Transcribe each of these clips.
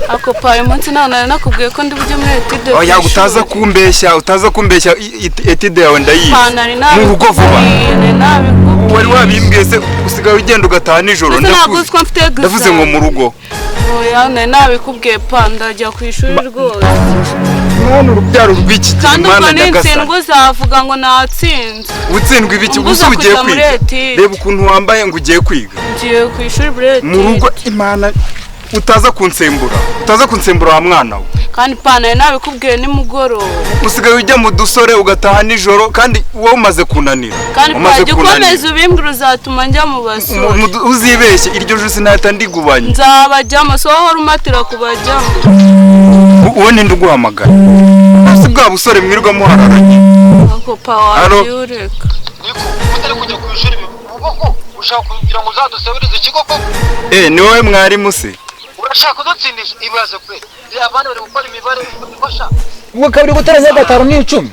Ako pa uyu munsi none nakubwiye ko ndi bujye muri étude. Oya, utaza kumbeshya, utaza kumbeshya, étude yawe ndayizi. Mu rugo vuba. Wari wabimbwiye se usigaye ugenda ugataha nijoro? Ndavuze ngo mu rugo. Oya, nari nabikubwiye pa, ndajya ku ishuri rwose. Mwana, urubyaro rw'iki gihe, mwana nyagasani. Kandi uzavuga ngo natsinze. Utsindwa ibiki? Gusa ugiye kwiga. Reba ukuntu wambaye ngo ugiye kwiga. Ngiye ku ishuri muri étude. Mu rugo, Imana, utaza kunsembura. Utaza kunsembura wa mwana we. Kandi pa nari nabikubwiye nimugoroba. Usigaye ujya mu dusore ugataha nijoro kandi wowe umaze kunanira. Kandi pa jya ukomeza ubimbwira uzatuma njya mu basore. Uzibeshye iryo joro sinahita ndigubanya. Nzabajyamo, si wowe uhora umatira kubajyamo. Uwo ninde uguhamagara? Si bwa busore mwirirwa muhararanye. Ako pa wagiye ureka. Niko utari kujya ku ishuri koko ushaka kugira ngo uzadusabirize ikigo koko? Ni wowe mwarimu se? Urashaka kudutsindisha ibibazo kwe? Abana bari gukora imibare ifasha. Ubwo kabiri guteranya gatanu ni 10.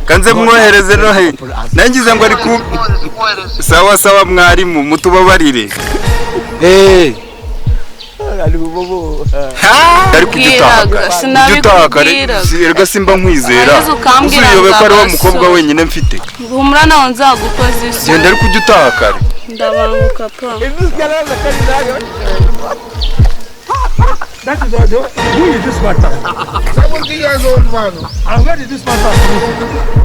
Kanze mwohereze nohe. Nangize ngo ari ku sawa sawa mwarimu mutubabarire. Ari kugitaha. Erega simba nkwizera. Uzuyobe ko ari wa mukobwa wenyine mfite. Humura nawe nzagukoza isi. Genda ari kugitaha kare. Ndabanguka pa. That is all. Who is this matter? 70 years old man. And where did this matter come from?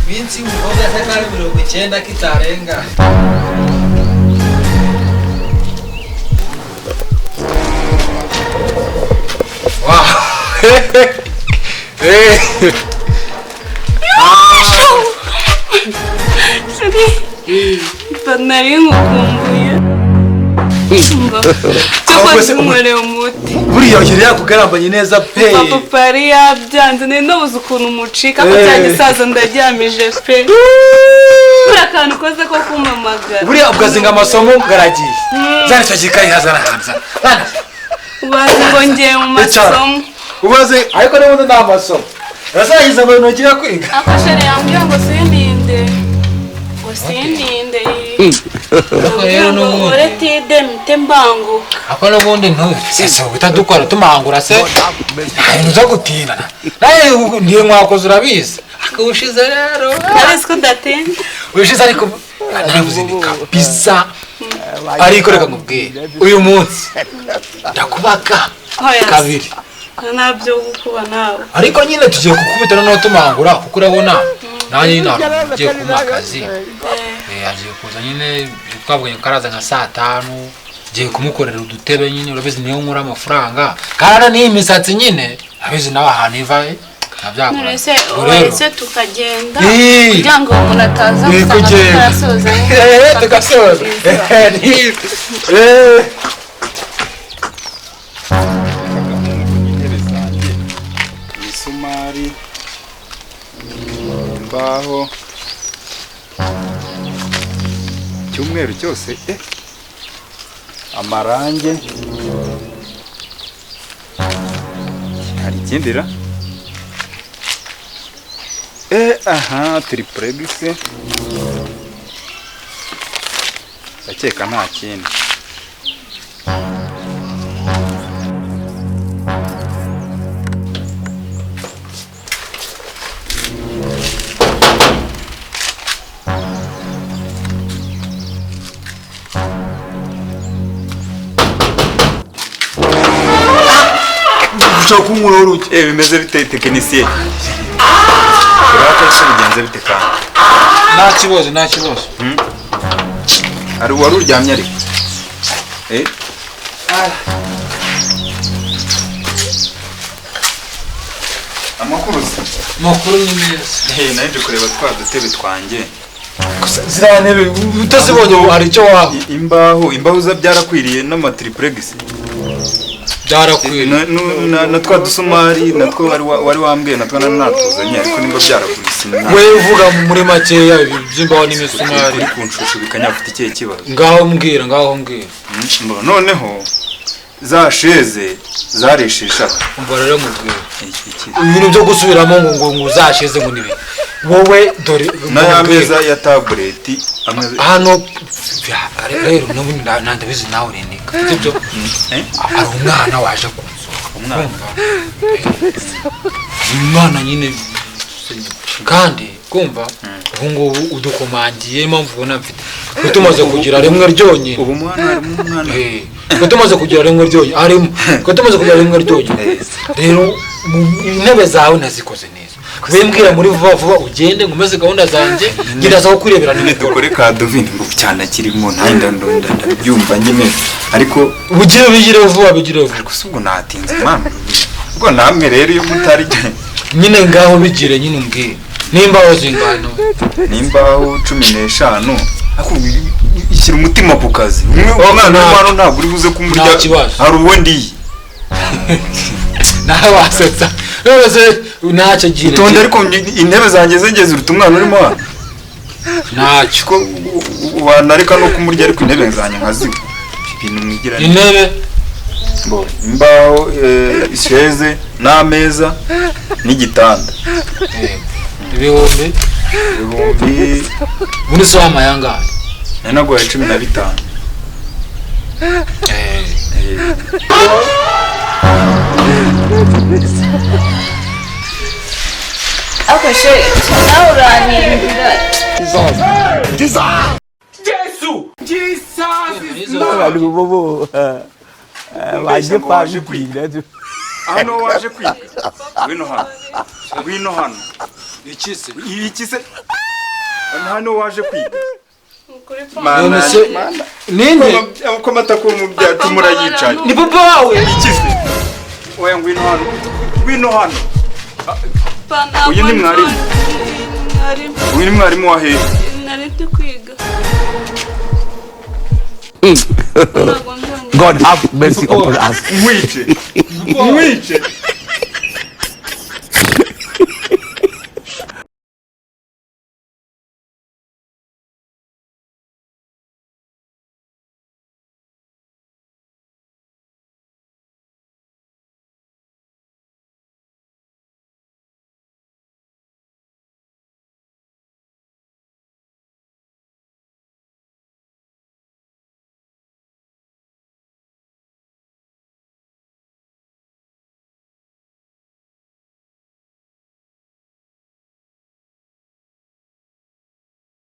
Minsi umukobwa yasakari 90 kitarenga. Wow. Nari nkukumbuye. Cyakoze nkoreye umuti. Buriya yari yakugarambanye neza pe. Papa yari yabyanze, nari nabuze ukuntu umucika ko cyagisaza ndaryamije pe. Buriya akantu koze ko kumpamagara. Buriya ugazinga amasomo garagiye. Zana icyo gikayi hazana hanze. Ubaze ngo ngiye mu masomo. Ubaze ariko n'ubundi nta masomo. Urasangiza ngo ntugira kwiga. Akashere yambwiye ngo sindinde. Ngo sindinde. Ariko rero n'ubundi uretide mite mbanguka. Ako n'ubundi ntuzi utadukora tumangura se. Nta zo gutinda. Naye ndiye mwakoze urabizi. Akubushize rero. Ndabizi ko ndatinda. Ubushize ariko naravuze ni kabisa. Ariko reka nkubwire uyu munsi ndakubaka kabiri. Nabyo gukuba nawe. Ariko nyine tugiye gukubita noneho tumangura kuko urabona nanjye ngiye kuma akazi. Agiye kuza nyine twabonye karaza nka saa 5 ngiye kumukorera udutebe nyine urabizi niyo nkura amafaranga kandi ni imisatsi nyine abizi nawe ahantu iva ntabyakora. Uretse tukagenda kugira ngo umuntu ataza gusanga tutarasoza. Tugasoza. Imisumari, imbaho, icyumweru cyose, amarange, hari ikindi ra? Aha, triplex, ndakeka nta kindi. Bimeze bite tekinisiye? Uraka se bigenze bite kandi? Nta kibazo, nta kibazo. Ari wari uryamye ariko. Amakuru se? Amakuru ni meza. Naje kureba twa dutebe twanjye. Gusa ziriya ntebe utazibonye hari icyo waba. Imbaho za byarakwiriye n'amatriplex. Byarakwiriye. Na twa dusumari natwo wari wambwiye natwo natuzanye ariko nimba byarakwiriye. We uvuga muri makeya by'imbaho n'imisumari. Uri kunshusha bikanyafite ikihe kibazo? Ngaho mbwira. Noneho za sheze zaresheshaka. Umva rero mubwira. Ibintu byo gusubiramo ngo uzasheze ngo nibe. Wowe dore n'aya meza ya tabureti hano rero n'ubundi ndabizi nawe urenika sibyo? Hari umwana waje kunsura. Umwana nyine kandi kumva ubu ngubu udukomangiye impamvu ubona mfite tumaze kugira rimwe ryonyine. Ubu mwana harimo umwana. Tumaze kugira rimwe ryonyine harimo. Tumaze kugira rimwe ryonyine. Rero intebe zawe nazikoze neza. Wembwira muri vuba vuba ugende ngomeze gahunda zanjye ngiraza ko kwirebera nyine dukore ka dovine ngo cyane kirimo nta ndabyumva nyine ariko bugire bigire vuba gusa ubwo natinze mama. Ubwo namwe rero iyo mutari nyine ngaho bigire nyine umbwire nimba wazingano nimbaho 15 ako ishyira umutima ku kazi. Umwana w'umwana ntabwo uri buze kumurya hari uwo ndiye. Nawe wasetsa rwose ntacyo gira. Itonde ariko intebe zanjye zengeze uruta umwana urimo hano. Ntacyo ko wanareka no kumurya ariko intebe zanjye nkaziwe. Ibintu mwigira intebe bo imbaho isheze n'ameza n'igitanda. Ibihumbi muri so amayanga nanaguhaye 15. Ako she nawe uranindira. Waje kwiga. Hano waje kwiga. Ngwino hano. Iki se? Iki se? Hano waje kwiga. None se ninde? Ko matako mu byacu murayicaye. Ni papa wawe. Iki se? Oya ngwino hano. Ngwino hano. Uyu ni mwarimu. Uyu ni mwarimu wa hehe? Nari ndi kwiga. God have mercy upon us. Mwice.